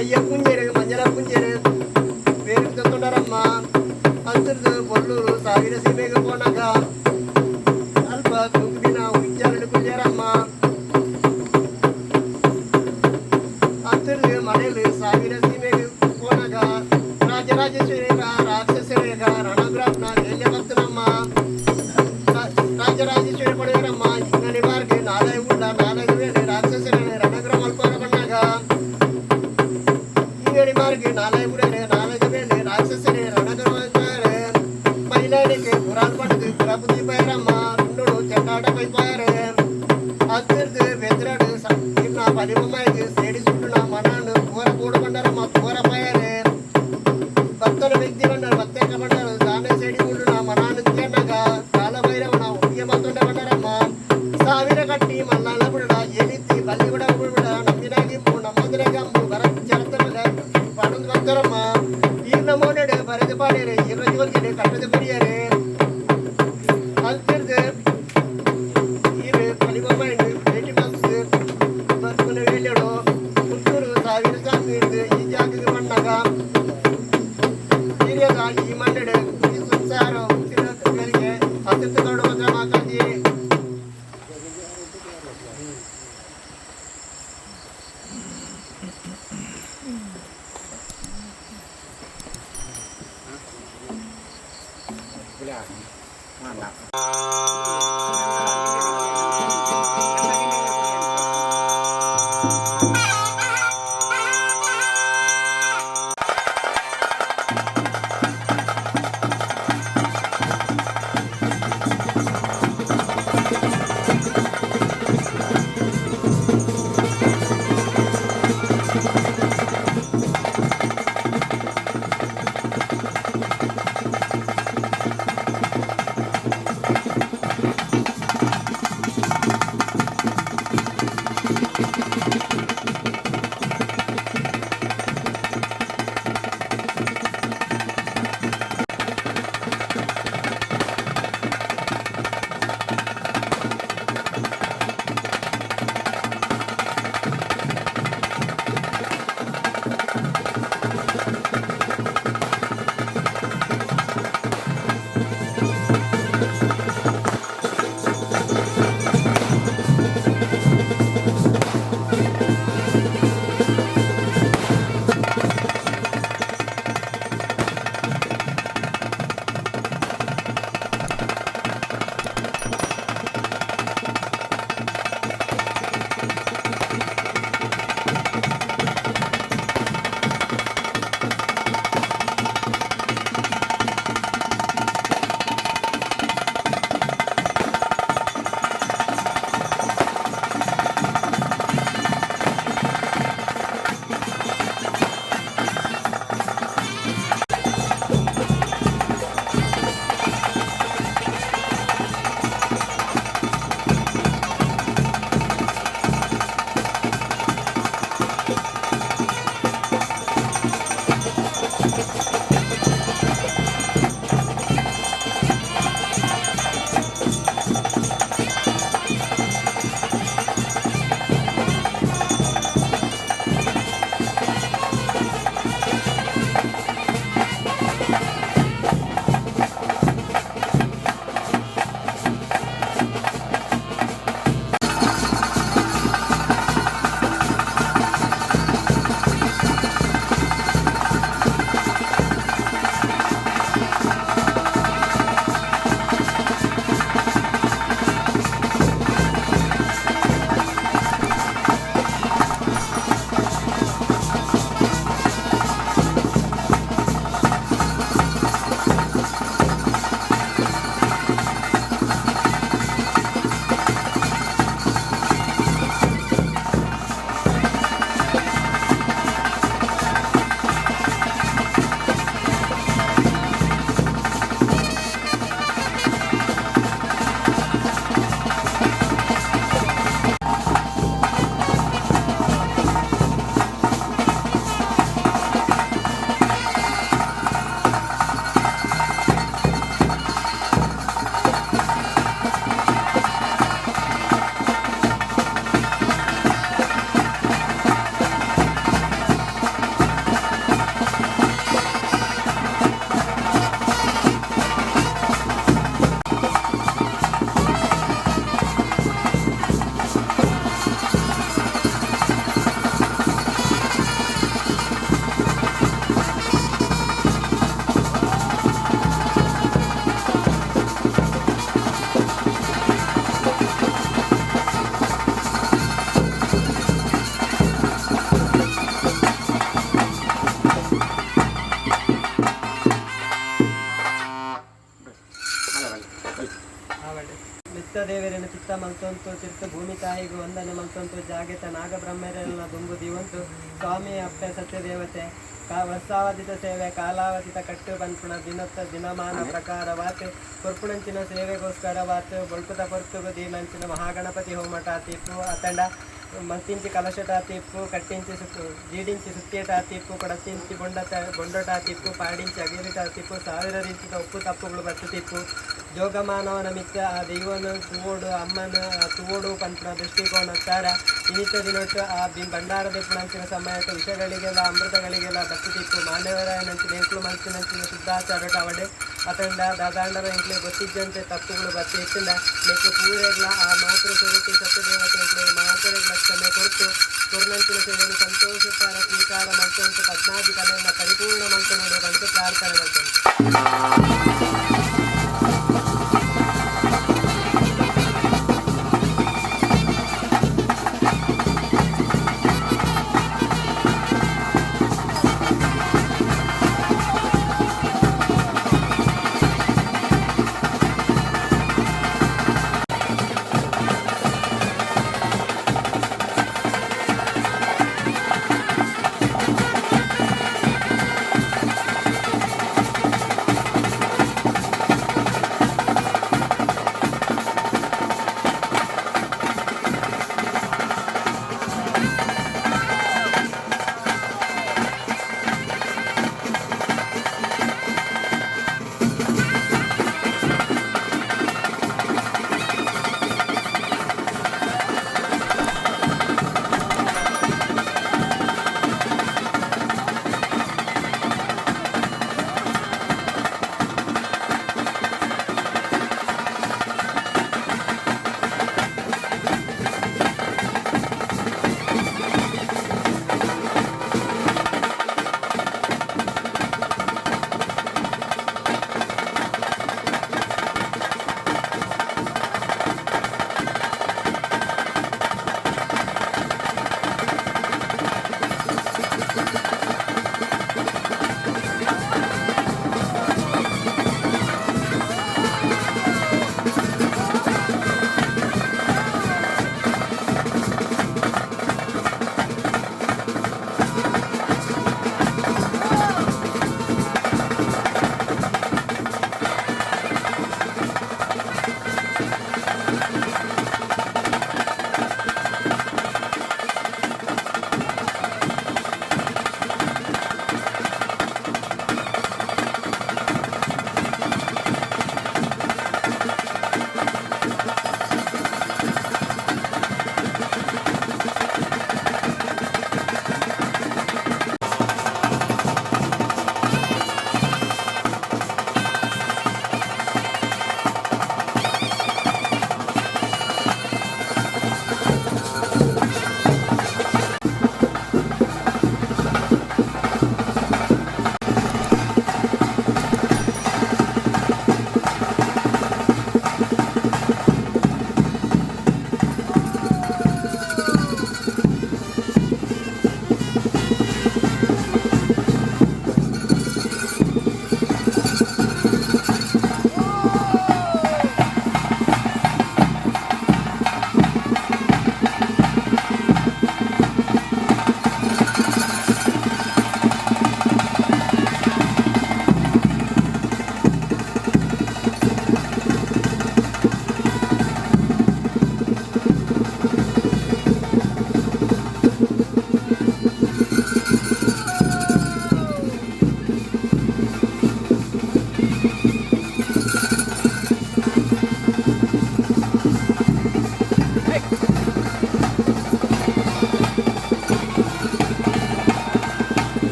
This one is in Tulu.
ಅಯ್ಯ ಪುಂಜೇರು ಮಂಜಲ ಪುಂಜೇರು ಬೇರು ತತ್ತೊಂಡರಮ್ಮ. ಅಂತರ್ದು ಬೊಲ್ಲೂರು ಸಾವಿರ ಸೀಮೆಗೆ ಪೋನಾಗ ಅಲ್ಪ ತೂಕುದಿನ ಉಚ್ಚಾರಣೆ ಕುಲ್ಯಾರಮ್ಮ. ಅಂತರ್ದು ಮನೇಲಿ ಸಾವಿರ ಸೀಮೆಗೆ ಪೋನಾಗ ರಾಜರಾಜೇಶ್ವರಿ ರಾಕ್ಷಸರೇಗ ರಣಗ್ರಾಮ್ನ ವೇಲ್ಯ ಬತ್ತನಮ್ಮ. ರಾಜರಾಜೇಶ್ವರಿ ಪಡೆಯರಮ್ಮ. ಇಂಗನಿ ಬಾರ್ಗೆ ನಾಳೆ ಉಳ್ಳ ನಾಲ್ಕು ವೇಳೆ ರಾಕ್ಷಸರೇ ರಣಗ್ರಾಮ ಅಲ್ಪಾರ ಬಣ್ಣಾಗ ಇಂಗಡಿ ಮಾರ್ಗೆ ನಾಳೆ ಉಡನೆ ನಾಲ್ಕು ವೇಳೆ ರಾಕ್ಷಸರೇ ರಣಗ್ರಾಮ ಮೈಲಾಡಿಗೆ ಪುರಾಣ ಪಡೆದು ಪುರಬುದ್ಧಿ ಪೈರಮ್ಮ. ರುಂಡೋಡು ಚೆಂಡಾಟ ಪೈಪಾಯರೆ. ಅತ್ತಿರ್ದು ಬೆದ್ರಡು ಇನ್ನ ಪಲಿಬೊಮ್ಮಾಯಿಗೆ ಸೇಡಿ ಸುಟ್ಟುನ ಮನಾನು ಪೂರ ಕೂಡು ಬಂಡರಮ್ಮ. ಪೂರ ಪಾಯರೆ ಭಕ್ತನ ವ್ಯಕ್ತಿ ಬಂಡರು ಭಕ್ತಕ ಬಂಡರು ದಾನೆ ಸೇಡಿ ಉಂಡುನ ಮನಾನು ಕೇಣ್ಣಗ ಕಾಲಭೈರವನ ಒಟ್ಟಿಗೆ ಮಾತೊಂಡ ಬಂಡರಮ್ಮ. ಸಾವಿರ ಕಟ್ಟಿ ಮಲ್ಲಾಲ ಬಿಡ ಎಲಿತ್ತಿ ಬಲ್ಲಿ ಬಿಡ ಬಿಡ ನಂಬಿನಾಗಿ ನಮ್ಮದಿನ ಗಂಬು ಬರ ಚರತನ ಪಡಂದು ಭಕ್ತರಮ್ಮ. ಈ ನಮೋನೆಡೆ ಬರೆದು ಪಾಡಿಯರೆ ಇರಜೋಲ್ಗೆ ಕಟ್ಟದ ಬಡಿಯರೆ. ಅಲ್ತಿರ್ದು ಈರು ಪಲಿಬೊಮ್ಮಾಯಿನ ಭೇಟಿ ಮಲ್ತು ಬರ್ಪುನ ವೇಲ್ಯಡು ಪುತ್ತೂರು ಸಾವಿರ ಸ್ವಾಮಿ ಹಿಡ್ದು ಈ ಜಾಗಕ್ಕೆ ಬಣ್ಣಾಗ ಹಿರಿಯದ ಈ ಮಣ್ಣೆಡೆ ಈ ಸಂಸಾರ ಹುಟ್ಟಿನ ಅತ್ಯಂತ ಗೌಡ ಮಾತಾಡಿ. ಚಿತ್ತ ಮಲ್ತೊಂತು ತಿರ್ತ್ ಭೂಮಿ ತಾಯಿಗ್ ವಂದನೆ ಮಲ್ತೊಂತು ಜಾಗೆತ ನಾಗಬ್ರಹ್ಮೆರೆಲ್ನ ದುಂಬು ದೀವೊಂತು ಸ್ವಾಮಿ ಅಪ್ಪೆ ಸತ್ಯದೇವತೆ ಕಾ ವರ್ಷಾವಧಿತ ಸೇವೆ ಕಾಲಾವಧಿತ ಕಟ್ಟು ಪನ್ಪುನ ದಿನತ್ತ ದಿನಮಾನ ಪ್ರಕಾರವಾತ್ ಕೊರ್ಪುಣಂಚಿನ ಸೇವೆಗೋಸ್ಕರವಾತ್ ಬೊಳ್ಪುದ ಪೊರ್ತುಗು ದೀನಂಚಿನ ಮಹಾಗಣಪತಿ ಹೋಮಟ ತೀಪು ಅತಂಡ ಮಲ್ತಿಂಚಿ ಕಲಶಟ ತೀಪು ಕಟ್ಟಿಂಚಿ ಸುತ್ತು ಜೀಡಿಂಚಿ ಸುತ್ತೇಟ ತೀಪು ಕೊಡತಿಂಚಿ ಬೊಂಡತ ಬೊಂಡೊಟ ತೀಪು ಪಾಡಿಂಚಿ ಅಗಿರಿಟ ತೀಪು ಸಾವಿರ ರೀತಿದ ಉಪ್ಪು ತಪ್ಪುಗಳು ಬತ್ತು ತೀಪು ಜೋಗಮಾನವನ ಮಿತ್ತ ಆ ದೈವನು ತೂವೋಡು ಅಮ್ಮನ ತೂವೋಡು ಪನ್ಪುನ ದೃಷ್ಟಿಕೋನ ತಾರ ಇನಿತ ದಿನೊಟ್ಟು ಆ ಬಿಂ ಭಂಡಾರ ದೆಪ್ಪುನಂಚಿನ ಸಮಯಕ್ಕೆ ವಿಷಗಳಿಗೆಲ್ಲ ಅಮೃತಗಳಿಗೆಲ್ಲ ಬತ್ತು ತಿಪ್ಪು ಮಾನ್ಯವರಾಯನಂಚಿನ ಎಂಕ್ಲು ಮಲ್ತಿನಂಚಿನ ಶುದ್ಧಾಚಾರಟ ಅವಡೆ ಅತಂಡ ದಾದಾಂಡರ ಎಂಕ್ಲೆ ಗೊತ್ತಿದ್ದಂತೆ ತಪ್ಪುಗಳು ಬತ್ತಿ ಇತ್ತಿಂದ ನೆಕ್ಕು ಪೂರೆಗ್ಲ ಆ ಮಾತೃ ಸ್ವರೂಪಿ ಸತ್ಯದೇವತೆ ಎಂಕ್ಲೆ ಮಾತರೆಗ್ಲ ಕ್ಷಮೆ ಕೊರ್ತು ಕೊರ್ನಂಚಿನ ಸೇವೆಯನ್ನು ಸಂತೋಷತ್ತಾರ ಸ್ವೀಕಾರ ಮಲ್ತೊಂತು ಪದ್ಮಾದಿ ಕಲೆಯನ್ನ ಪರಿಪೂರ್ಣ ಮಲ್ತು ನೋಡು ಪಂಡ್ದ್ ಪ್ರಾರ್ಥನೆ ಮಲ್ತೊಂತು.